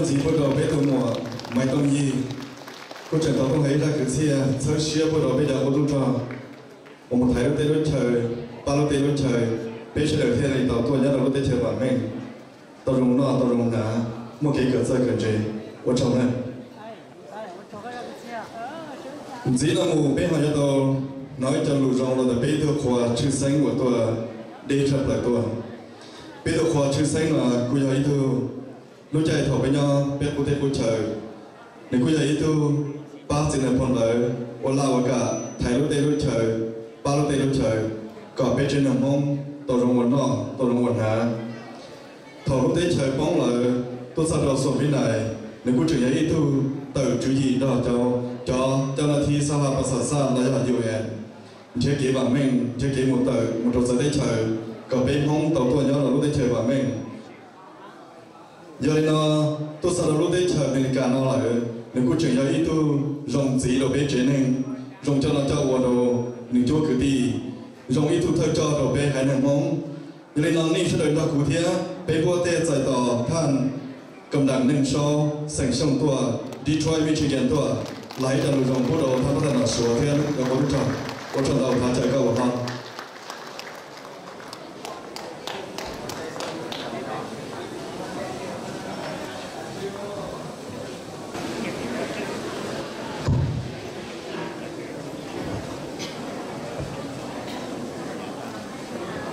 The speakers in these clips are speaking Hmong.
Txiv puag rau peb tus muam Maiv Tooj Yig, kuj tseem tau tuaj hais ib zaj kwv txhiaj txhawb siab puag rau peb cov qub tub rog uas mus thaiv lub teb lub chaw, pab lub teb lub chaw, peb sawv daws thiaj li tau tuaj nyob rau lub teb chaws vam meej, tau zoo noj tau zoo hnav, muaj kev kawm txawj kawm ntse. Ua tsaug nawb. Ntxiv no mus peb ho yuav tau hnov ib co lus zoo los ntawm peb ib tug qhua tshwj xeeb uas tuaj deb tshaj plaws tuaj. Peb tug qhua tshwj xeeb no kuj yog ib tug, lub caij thaum peb nyob peb qub teb qub chaw, nws kuj yog ib tug pab txiv nais phoo ntawd ua laj ua kam thaiv lub teb lub chaw, pab lub teb lub chaw, kom peb tsev neeg Hmoob tau zoo ua noj tau zoo ua hnav. Thaum lub teb chaws poob lawm tuaj txog rau Xuam Vib Nais, nws kuj tseem yog ib tug tawm tswv yim nrog cov, cov, cov nas thi xa la pas xas xaj los yog U N nrhiav kev vam meej, nrhiav kev mus tawm mus rau txawv teb chaws, kom peb Hmoob tau tuaj nyob rau lub teb chaws vam meej. Yog li no, tuaj txog rau lub teb chaws Amelikas no lawm, nws kuj tseem yog ib tug zoo txiv rau peb tsev neeg, zoo coj noj coj ua rau nws cuab kwv tij, zoo ib tug thawj coj rau peb haiv neeg Hmoob. Yog li no nej sawv daws nrog kuv thiab peb puab tej txais tos thaj Koom Daam Neeg Saub xeem Xyooj tuaj, Detroit, Michigan tuaj, los ib co lus zoo pub rau thaj pab thaj nom Suav thiab cov qub tub rog. Ua tsaug ntau, thov caw koj ua hlob.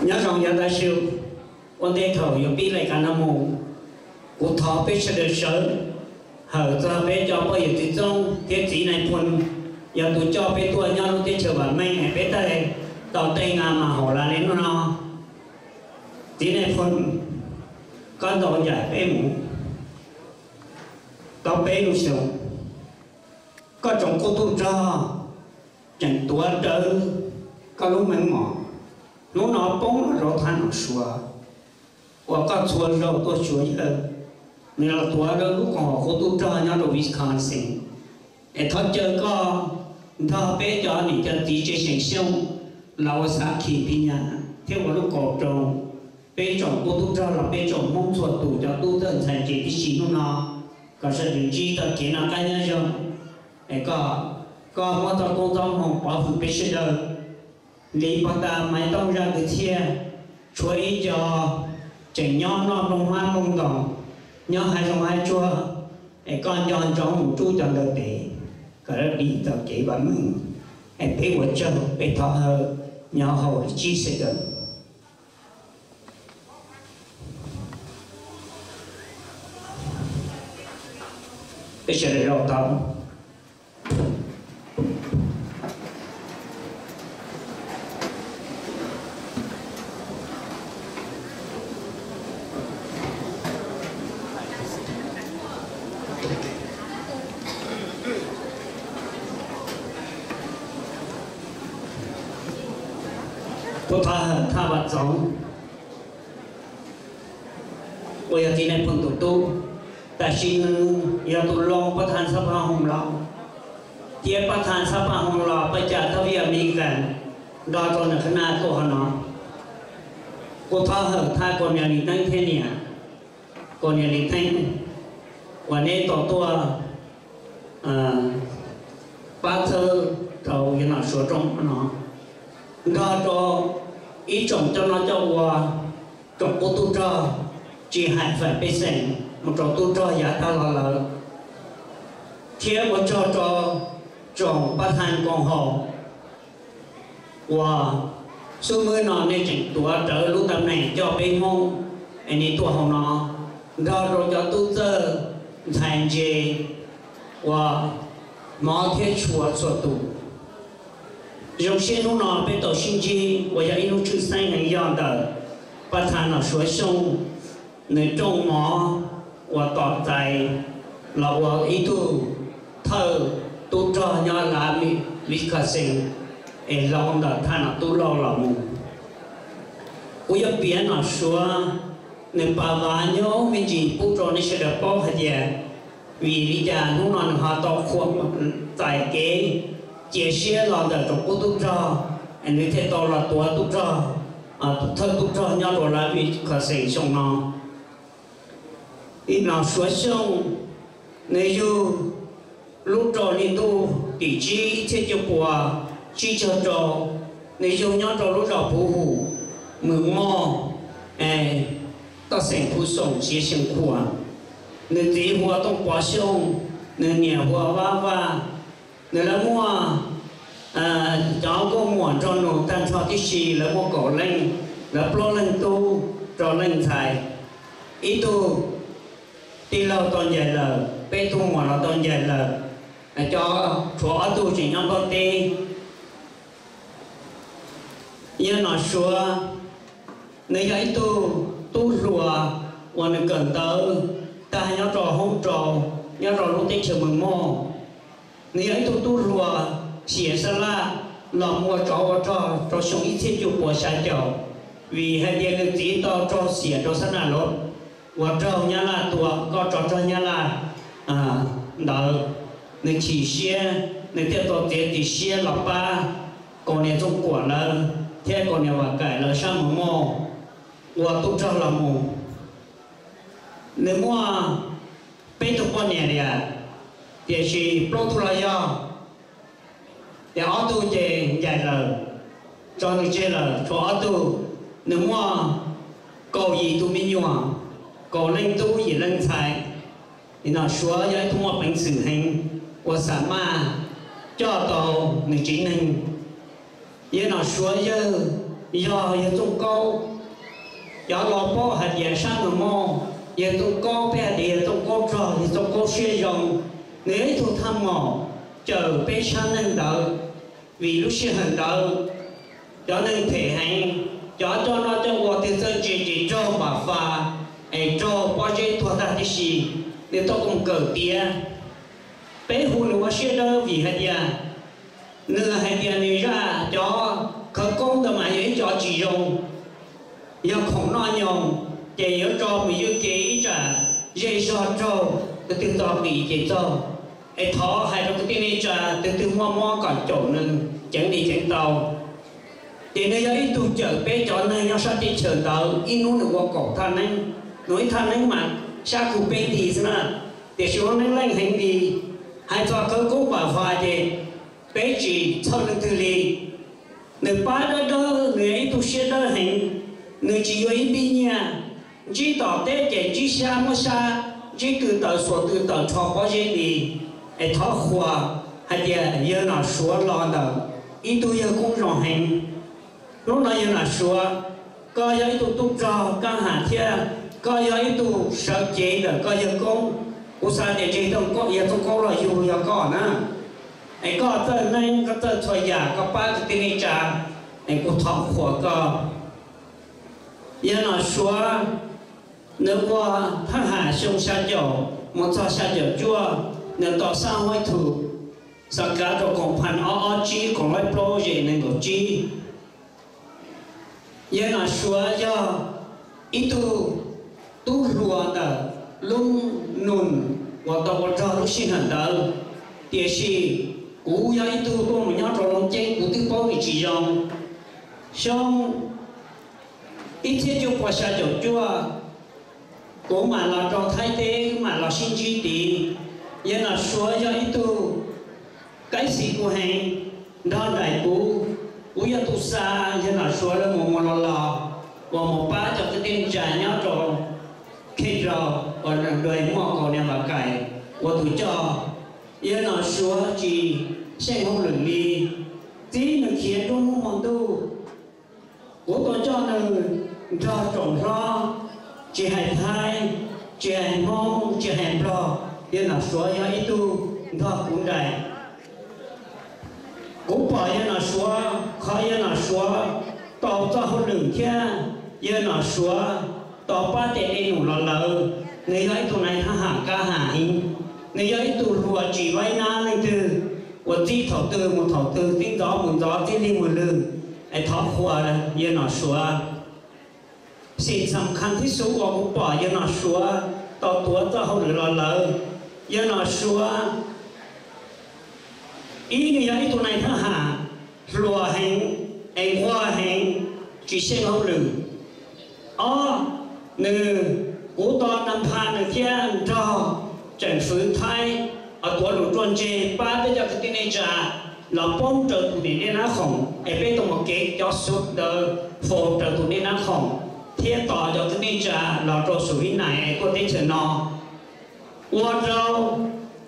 Nyob zoo yav tas su, ua ntej thaum yuav pib lais kas no mus, kuv thov peb sawv daws sawv hawm txog peb cov poj yawm txwv txoob thiab txiv nais phoo, yog tus coj peb tuaj nyob lub teb chaws vam meej es peb thiaj tau tej nqa mas haum las li hnub no. Txiv nais phoo, koj ntaus ncaim peb mus tau peb lub xyoo. Koj tsoom qub tub rog tseem tuav rawv koj lub meej mom, hnub no poob los rau thaj nom Suav, uas koj txhua zaus tuaj xyuas yawg, nws los tuav rawv lub koom haum qub tub rog nyob rau Wisconsin. Es thov caw koj nrog peb cov niam cov txiv tsev xeem Xyooj los ua xav khim phi nyas thiab ua lub kaus roos, peb tsoom qub tub rog los peb tsoom Hmoob txhua tus cov tub txawj ntxhais ntse tib si hnub no, kom sawv daws ntsib txoj kev noj qab nyob zoo. Es koj, koj muab txoj koob txoj hmoo pov hwm peb sawv daws li pog tas Maiv Tooj zaj kwv txhiaj, tshuav ib co tseem nyob noj nplooj hmab nplooj ntoos, nyob hav zoov hav tsuag, es koj nco ntsoov mus rub cov ntawd tes, kom lawv dim txoj kev vam meej. Es peb ua tsaug, peb thov hawm, nyob hauv li tsib sawv daws. Peb sawv daws zaum tau. Kuv thov hawm Thaj Vam Txoov, uas yog txiv nais phoo tus tub, tam sim nws yog tus loo pab thaj xab phaj hoos los, thiab pab thaj xab phaj hoos los pab cas thab vij Amelikas nrog rau nws qhab naj tuaj hauv no. Kuv thov hawm Thaj Kaus Nias Lis Teeb thiab niam Kaus Nias Lis Teeb, uas neb tau tuaj pab txhawb rau yawg nom Suav rooj no, nrog rau ib tsoom coj noj coj ua, tsoom qub tub rog, tsis hais feem pej xeem mus rau tub rog yav tag los lawm, thiab ua tsaug rau tsoom pab thaj koom haum uas xub hwb no nej tseem tuav rawv lub teeb meem coj peb Hmoob es nej tuaj hauv no, nrog rau cov tub txawj ntxhais ntse uas hmov thiab tshua txhua tus. Zoo siab hnub no peb tau sib ntsib uas yog ib hnub tshwj xeeb heev yog ntawm pab thaj nom Suav Xyooj nws rooj mov uas tos txais los ua ib tug thawj tub rog nyob lav Wisconsin es hloov ntawm thaj nom Tub Lauj los mus. Kuv yuav piav nom Suav nws pas vas nyob me ntsis pub rau nej sawv daws paub hais tias vim li cas hnub no nws ho tau qhuas txais kev cia siab los ntawm tsoom qub tub rog, nws thiaj tau los tuav tub rog, thawj tub rog nyob rau lav Wisconsin xyoo no. Nom Suav Xyooj Nws yug lub rau hli ntuj tim tsib ib txhiab cuaj puas tsib caug rau, nws yug nyob rau lub zos Phuv Hum, Mws Moj, toj xeem Phu Xoom, siav Xeev Khuam. Nws txiv hu ua Tooj Pov Xyooj, nws niam hu ua Vab Vaj. Nws lawv muaj cov nkauj muam nrog nws tag nrho tib si, lawv muaj kaum leej, lawv plaub leeg tub, rau leej ntxhais. Ib tug tij laug tau ncaim lawm, peb tug muam los tau ncaim lawm, cov tshuav ob tug tseem nyob Nplog teb. Yawg Nom Suav, nws yog ib tug tub hluas uas nws kawm ntawv tag nyob rau hoob rau, nyob rau lub teb chaws Mws Moj. Nws yog ib tug tub hluas xiam sab laj los mus ua tsov ua rog rau xyoo ib txhiab cuaj puas xya caum, vim hais tias nws txiv tau raug xiam rau sab naj los ua raug Nyab Laj tua, koj tso raug Nyab Laj ntawd, nws chim siab, nws thiaj tau txiav txim siab los pab kaus niam Txooj Kuam lawv thiab kaus niam Vam Kaim lawv sab Mws Moj ua tub rog los mus. Nws muaj peb tug poj niam li, tiam sis plaub tug los yog, ces ob tug ces ncaim lawm, tso nws tseg lawm, tshuav ob tug. Nws muaj kaum yim tus me nyuam, kaum leej tub yim leej ntxhais. Yawg Nom Suav yog ib tug muaj peev xwm heev uas xam maj coj tau nws tsev neeg. Yawg Nom Suav yawg yog yawg Txooj Kaub. Cov laus paub hais tias sab Mws Moj, yawg Txooj Kaub, peb hais tias yawg Txooj Kaub rog, yawg Txooj Kaub siab zoo. Nws yog ib tug thaj maum cawm peb sab neeg ntawd, vim lub sij hawm ntawd cov neeg phem heev, cov coj noj coj ua twg txawj ntse ces raug npam fas, es raug pob zeb tuag tag tib si. Nws tau koom kawm tiav, peb hu nws ua siab dawb vim hais tias nws hais tias nws zaj cov khawv koob ntawd mas yog ib cov tsis zoo, yog khoom noj nyoos, ces yuav tso mus ywj kev ib tsam zej zog raug tus twg txo qis ces txog. Es thov hais rau kwv tij neej tsa, tus twg muaj mob kom caum nws, ceev li ceev tau. Ces nws yog ib tug cawm peb cov neeg nyob sab teb chaws ntawd, ib hnub nws ua kaum thaj neeb, nws ib thaj neeb mas sab kus peb nti xwb na, tiam sis ua neeb leej heev li. Hais txog khawv koob npam fas ces peb tsis txhawj leej twg li. Nws pab dawb dawb, nws yog ib tug siab dawb heev, nws tsis yuav ib npib nyiaj, ntsib tom teb ces ntsib xyab muab xyab, ntsib tw tawm xuas tw tawm rho pob zeb li. Es thov qhuas hais tias yawg Nom Suav los ntawm ib tug yawg koob zoo heev. Hnub no yawg Nom Suav, koj yog ib tug tub rog kab ham thiab koj yog ib tug sawv cev ntawm koj yawg koob. Kuv xav tias ntshe yawg Txooj Kaub los yug yog koj na. Es koj txawj neeb, koj txawj txhua yam, koj pab kwv tij neej tsa, es kuv thov qhuas koj. Yawg Nom Suav, nws ua thab ham xyoo xya caum mus txog xya caum cuaj, nws tau xab huab thum, xav kav rau koom phas ob ob tsib, koom laib plaub zem nees nkaum tsib. Yawg Nom Suav yog ib tug tub hluas ntawm lub nus uas tau ua rog lub sij hawm ntawd, tiam sis kuv yog ib tug tuaj mus nyob rau Looj Ceeb, kuv twb paub nws tsis zoo. Xyoo ib txhiab cuaj puas xya caum cuaj, kuv mam los rau Thaib teb, wb mam los sib ntsib tid. Yawg Nom Suav yog ib tug kaib xis kuv heev, nrog nraim kuv. Kuv yog tus xa yawg Nom Suav lawv mus mus los los, uas mus pab cov kwv tij neej tsa nyob rau Khej Rau, uas nws muaj kaus niam Vam Kaim ua tus coj. Yawg Nom Suav tsis xyeej hauj lwm li, txib nws khiav nruab hnub hmo ntuj. Kuv tau coj nws nrog tsoom hlob, tsis hais Thaib, tsis hais Hmoob, tsis hais Nplog, yawg Nom Suav yog ib tug nrog kuv nraim. Kuv pom yawg Nom Suav, qhov yawg Nom Suav tau txoj hauj lwm thiab yawg Nom Suav tau pab tej dej num los lawm. Nws yog ib tug nais thab ham kab ham heev, nws yog ib tug hluas tsis vaib nab leej twg, uas txib thaum twg mus thaum twg, txib ntxov mus ntxov, txib lig mus lig. Es thov qhuas yawg Nom Suav. Xim xam khas thib xub uas kuv pom yawg Nom Suav tau tuav txoj hauj lwm los lawm. Yawg Nom Suav, ib, nws yog ib tug nais thab ham hluas heev, es nquag heev, tsis xyeej hauj lwm. Ob, nws, kuv tau npaj nws thiab nrog tseem fwv Thaib tuav lus ruaj ntseg pab peb cov kwv tij neej tsa los poob rau tus niam dej nab khoom es peb tau mus kev cov xu ntawd faus rau tus dej nab khoom thiab tos cov kwv tij neej tsa los rau Xus Vib Nais es tuaj teb chaws no. Ua rau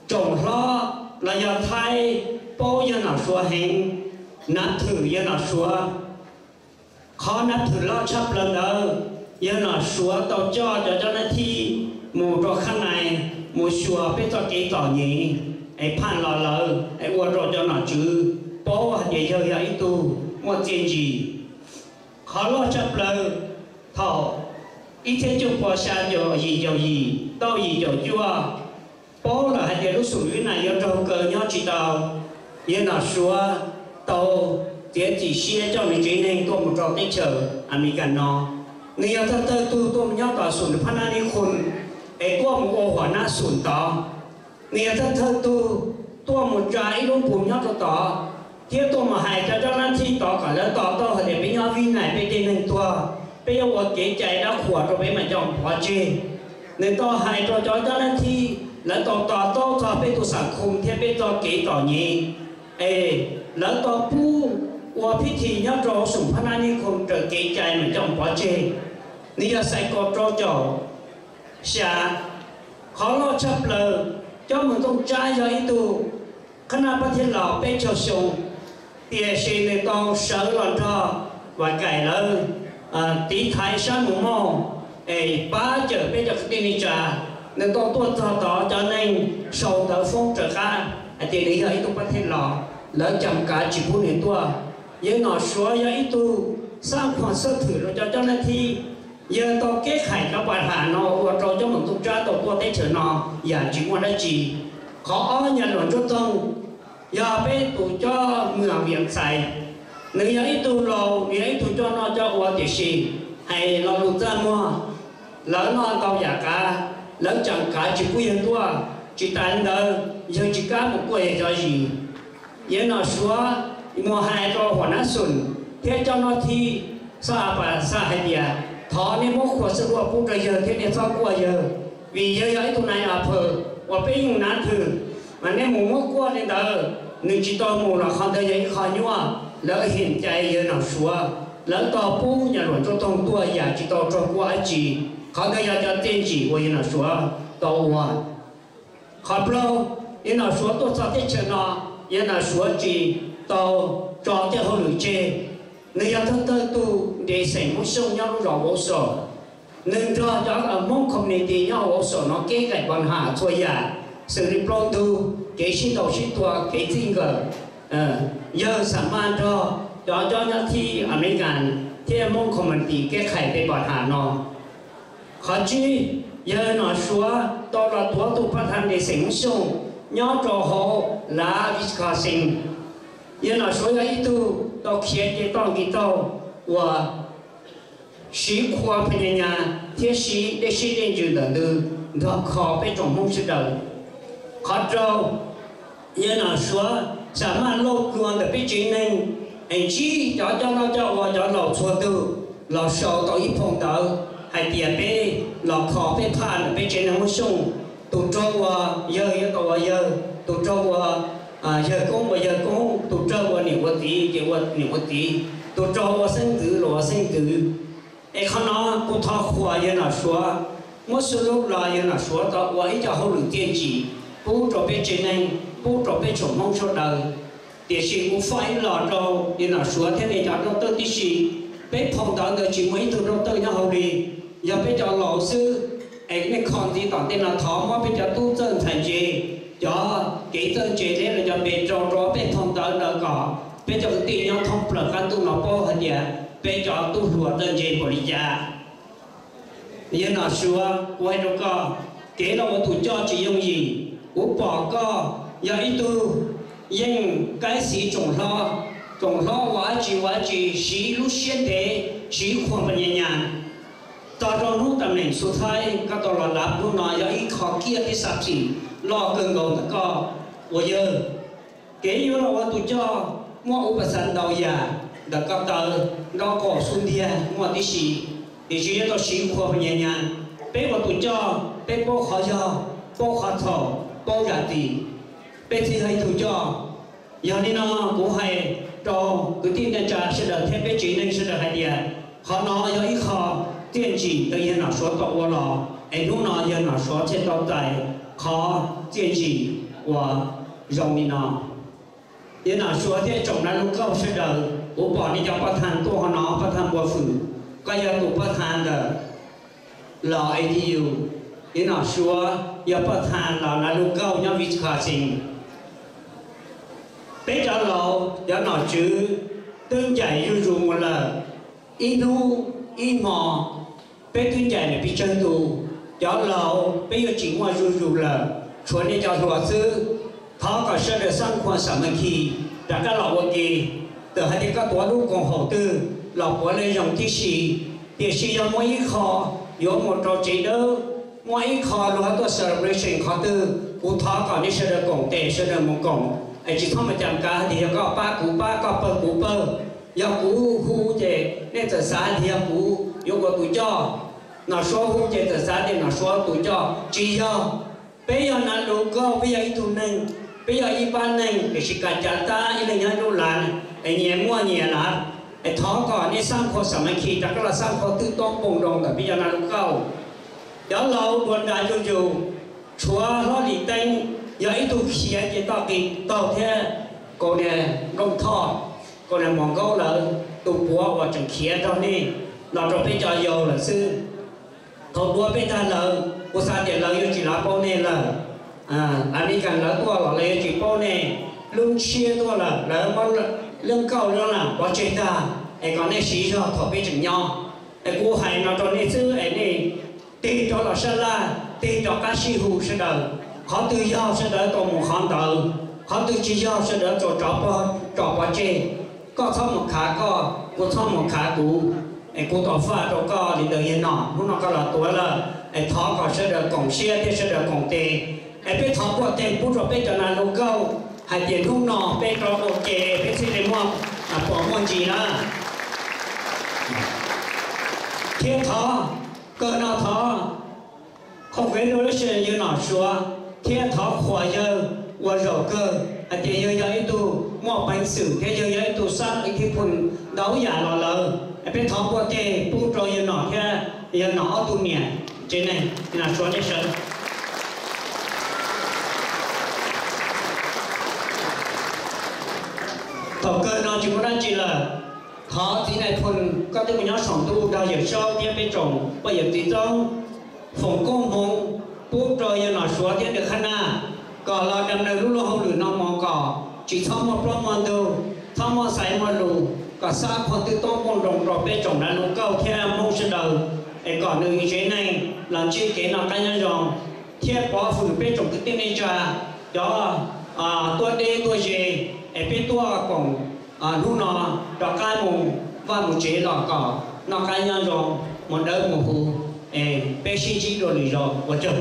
tsoom hlob los yog Thaib paub yawg Nom Suav heev, nab thwm yawg Nom Suav. Qhov nab thwm loj tshaj plaws ntawd, yawg Nom Suav tau coj cov cov nab thib mus rau khab nais, mus xyuas peb txoj kev txom nyem es phaj los lawm es ua rau cov nom tswv paub hais tias yawg yog ib tug muaj txiaj ntsig. Qhov loj tshaj plaws, thaum ib txhiab cuaj pua xya caum yim caum yim tau yim caum cuaj, paub lawm hais tias lub Xus Vib Nais yuav raug kaw nyob tsis tau, yawg Nom Suav tau txiav txim siab coj nws tsev neeg tuaj mus rau teb chaws Amelikas no. Nws yog thawj thawj tug tuaj mus nyob tom Xus Phab Nab Nib Khun es tuaj mus ua huam nab xum tod. Nws yog thawj thawj tug tuaj mus tsa ib lub npus nyob rau tod thiab tuaj mus hais cov cov nab thib tod kom lawv to taub hais tias peb nyob Vib Nais peb tej neeg tuag, peb yuav ua kev cai dab qhuas rau peb mam coj pov tseg. Nws tau hais rau cov cov nab thib, lawv tau to taub txog peb tus xam khum thiab peb txoj kev txom nyem es lawv tau pub ua phib thi nyob rau Xus Phab Nab Nib Khun raws kev cai mam coj pov tseg. Nws yog xais kaum rau caum xya. Qhov loj tshaj plaws, Cob Moos Tooj Tsab yog ib tug qhab nab pab thiab laus peb caug xyoo, tiam sis nws tau sawv los nrog Vam Kaim lawv tiv thaiv sab Mus Mauj es pab cawm peb cov kwv tij neej tsa. Nws tau tuaj txog tod cov neeg sau ntawv foob raws qab hais tias nws yog ib tug pab thiab laus, lawv cam kav tsis pub nws tuaj. Yawg Nom Suav yog ib tug xab khuam xab thwm rau cov cov nab thib, yawg tau keb khais cov pab ham no ua rau Cob Moos Tooj Tsab tau tuaj teb chaws no yam tsis muaj dab tsi. Qhov ob, Nyas Luam Ntsuab Toog, yog peb tus coj Moos Viam Xais. Nws yog ib tug laus, nws yog ib tug coj noj coj ua tiam sis hais lo lus txaj muag, lawv noj tau yam qav, lawv cam kav tsis pub yawg tuaj. Tsis tas li ntawd, yawg tsis kam mus kuaj yawg cov zis. Yawg Nom Suav mus hais rau huam nab xum thiab coj nab thib Xab A Pas Xaj hais tias thov nej muab qhua xwb luaj pub rau yawg thiab nej txhob kuaj yawg, vim yawg yog ib tug nais a phaws uas peb yeej nav thwm, mas nej mus muab kuaj li ntawd nws tsis tau mus los qhov ntawd yog ib qho nyuaj. Lawv him cai yawg Nom Suav, lawv tau pub Nyas Luam Ntsuab Toog tuaj yam tsis tau raug kuaj dab tsi. Qhov ntawd yog cov txiaj ntsig uas yawg Nom Suav tau ua. Qhov plaub, yawg Nom Suav tuaj txog teb chaws no, yawg Nom Suav tsis tau tso tej hauj lwm tseg. Nws yog thawj thawj tug nres xeem Hmoob Xyooj nyob lub zos Vauv Xom. Nws nrog cov Hmoob community nyob Vauv Xom no keb kaim pov ham txhua yam, xws li plaub ntug, kev sib ntaus sib tua, kev txij nkawm. Yawg xam maj nrog cov cob nyob thib Amelikas thiab Hmoob community keb kaim pov ham no. Qhov tsib, yawg Nom Suav tau los tuav tus pab thab nres xeem Hmoob Xyooj nyob rau hauv lav Wisconsin. Yawg Nom Suav yog ib tug tau khiav cev toj nki tauj uas siv qhua phas nyas nyas thiab siv dej siab dej ntsws ntawm ntws nrog kho peb tsoom Hmoob sawv daws. Qhov rau, yawg Nom Suav xam maj lauj dua ntawm peb tsev neeg es ntsib cov coj noj coj ua cov laus txhua tug los sau tau ib phau ntawv hais tias peb los kho peb phaj ntawm peb tsev neeg Hmoob Xyooj. Tus rog ua yawg yuav tau ua yawg, tus rog ua yawg koob ua yawg koob, tus rog ua niam ua txiv ces ua niam ua txiv, tus rog ua xeeb ntxwv los ua xeeb ntxwv. Es qhov no kuv thov qhuas yawg Nom Suav, muab xwb lub los yawg Nom Suav tau ua ib co hauj lwm txiaj ntsig pub rau peb tsev neeg, pub rau peb tsoom Hmoob sawv daws. Tiam sis kuv faj ib los rau yawg Nom Suav thiab nej cov doctor tib si, peb phau ntawv ntawd tsis muaj ib tug doctor nyob hauv li, yog peb cov laus xwb. Es nej kho ntxiv tom ntej no thov muab peb cov tub txawj ntxhais ntse, cov kev txawj ntse thiab lawv cov npe rau rau peb phau ntawv ntawd kom peb cov kwv tij nyob thoob plaws qab ntuj no paub hais tias peb cov tub hluas txawj ntse npaum li cas. Yawg Nom Suav, kuv hais rau koj, kev los ua tus coj tsis yooj yim. Kuv pom koj yog ib tug yeej kaib xiv tsoom hlob, tsoom hlob ua dab tsi ua dab tsi siv lub siab ntev, siv qhua phas nyas nyas. Txog rau hnub tam neem xu thaib koj tau los lav hnub no yog ib qho kiab thiab xav txim loj kawg nkaus ntawm koj ua yawg. Kev yuav los ua tus coj muaj ua pas xav ntau yam ntawm ko taw, nraub qaum xub ntiag muaj tib si, tiam sis yuav tau siv qhua phas nyas nyas. Peb ua tus coj peb paub qhov yog, paub qhov txhaum, paub zam txim, peb thiaj yog ib tug coj. Yog li no kuv hais rau kwv tij neej tsa sawv daws thiab peb tsev neeg sawv daws hais tias, qhov no yog ib qho txiaj ntsig uas yawg Nom Suav tau ua los, es hnub no yawg Nom Suav thiaj tau txais qhov txiaj ntsig uas zoo li no. Yawg Nom Suav thiab tsoom nav lub kauj sawv daws, kuv pom nej cov poj thas tuaj hauv no, poj thas Npua Fwm, koj yog tus poj thas ntawm los A D U, yawg Nom Suav yog poj thas los nav lub kauj nyob Wisconsin. Peb cov laus cov nom tswv twb ncaim zuj zus mus lawm, ib hnub ib hmo peb twb ncaim pes tsawg tus. Cov laus peb yuav tsis muaj zuj zus lawm, tshuav nej cov hluas xwb. Thov kom sawv daws xaj khuas xam mas khi, rov qab los ua ke. Txawm hais tias koj tuav lub koom haum twg los puav leej zoo tib si, tiam sis yog muaj ib qho yuav mus rau tsev dawb, muaj ib qho luag tuaj celebration qhov twg, kuv thov kom nej sawv daws koom tes sawv daws mus koom, es tsis txhob mus cam kav hais tias yog koj pab kuv pab, koj pawg kuv pawg. Yog kuv hu ces nej txawm xav tias yog kuv yuav ua tus coj, Nom Suav hu ces txawm xav tias Nom Suav tus coj. Tsis yog. Peb yog nav lub kauj, peb yog ib tug neeg, peb yog ib pab neeg, tiam sis kav cav tab ib leeg nyob nruab lav, es nyias muaj nyias lav. Es thov kom nej xaj khuas xam mas khi rov qab los xaj khuas twb toob npoo nroo ntawm peb yog nav lub kauj. Cov laus dua nra zuj zus, tshuav Hlob Lis Teeb yog ib tug khiav ces toj qis taug thiab Kaus Niam Nkauj Thoj, Kaus Niam Mos Nkaub lawv tus puav uas tseem khiav nrog nej los rau peb cov yau lawm xwb. Thaum dua peb tag lawm, kuv xav tias lawv yuav tsis lav paub nej lawm. Amelikas lawv tuaj los lawv yuav tsis paub nej. Lub ntshiab tuaj lawm, lawv muab lub kauj lub laj pov tseg tag, es kom nej siv zog thaum peb tseem nyob. Es kuv hais no rau nej xwb es nej tig rov los sab laj, tig rov qab sib hu sawv daws. Qhov twg yog sawv daws tau mus qhov ntawd, qhov twg tsis yog sawv daws tau tso pov tseg. Koj txhob mus khav koj, kuv txhob mus khav kuv. Es kuv tau faj rau koj li ntawd yawg Nom, hnub no koj los tuav lawm, es thov kom sawv daws koom siab thiab sawv daws koom tes. Es peb thov puaj teg pub rau peb cov nav lub kauj hais tias hnub no peb rov ua ke peb thiaj li muaj pom muaj ntsis na. Thiab thov, kawg no thov, qhov kev lub lub sij yawg Nom Suav, thiab thov qhuas yawg ua zaum kawg hais tias yawg yog ib tug muaj peev xwm thiab yawg yog ib tug xab ib thib phum ntau yam los lawm. Peb thov puaj teg pub rau yawg Nom thiab yawg Nom ob tug niam tsev neeg Nom Suav nej sawv. Thaum kawg no tsis muaj dab tsi lawm, thov txiv Nais Phoo koj twb mus nyob saum ntuj nrog Yawm Saub thiab peb tsoom poj yawm txiv txoob foom koob hmoov pub rau yawg Nom Suav thiab nws qhab naj kom los dam ntawm lub luag hauj lwm no mus kom tsis txhob muaj plaub muaj ntug, txhob muaj xaiv muaj lus, kom xab khuas twb toob npoo nroo rau peb tsoom nav lub kauj thiab Hmoob sawv daws, es kom nws tsev neeg los ntsib kev noj qab nyob zoo thiab pov hwm peb tsoom kwv tij neej tsa cov tuaj deb tuaj ze, es peb tuaj koom hnub no rov qab mus vaj mus tsev los kom noj qab nyob zoo, mus dawb mus huv, es peb sib ntsib dua lwm zaus ua tsaug.